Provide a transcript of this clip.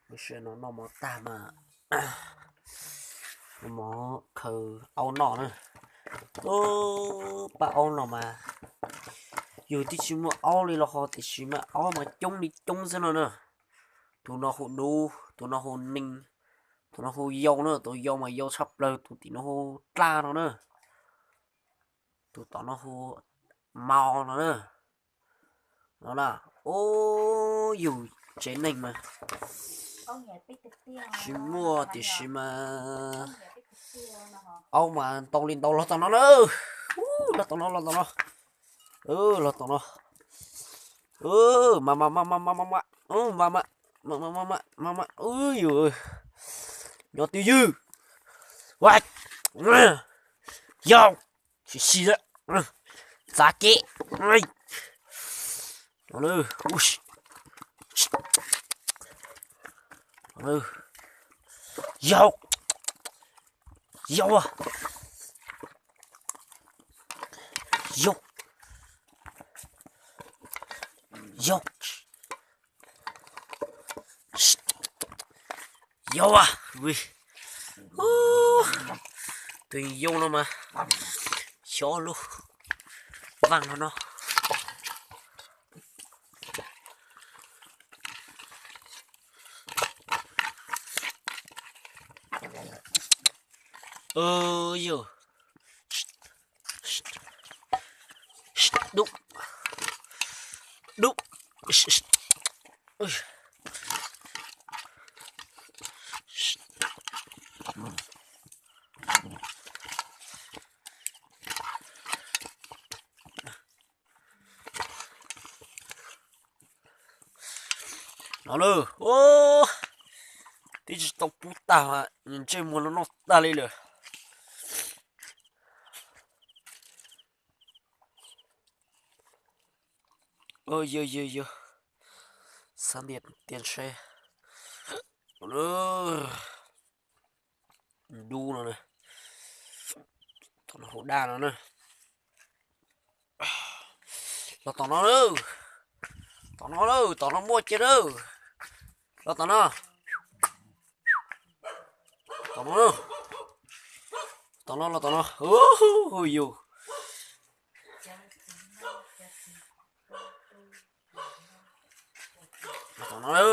Lub sij hawm no noj mov tag mas noj mov khaws aub noj na. Ub, pab aub no mas yus twb tsis muaj aub li los ho tiam sis mas aub mas coob li coob xwb no na. Tus no hu dub, tus no hu nees, tus no hu yau na, tus yau mas yau tshaj plaws, tus tim no hu dlaj no na, tus tom no hu mau no na. No na, ub, yus tsev neeg mas tsis muaj tiam sis mas aub mas ntau li ntau los tom no na. Ub, los tom no, los tom no. Los tom no. Mas mas mas mas mas mas mas mas mas mas mas mas mas, ub, yus nyob twj ywm. Yau, sim sim, txav kev. Yau, yau, yau, yau, yau. Tus yau no mas xyov lub vaj no no. Yog, dub, dub. No na, twb tsis tau pub tag, ntsej muag no noj tag li lawm. Yog yog yog, xav ntias ntias ntshe. Dub no na, tom no hu daj no na. Los tom no na, tom no na, tom no muaj cia na. Los tom no, tom no, tom no, los tom no. Yus, los tom no na.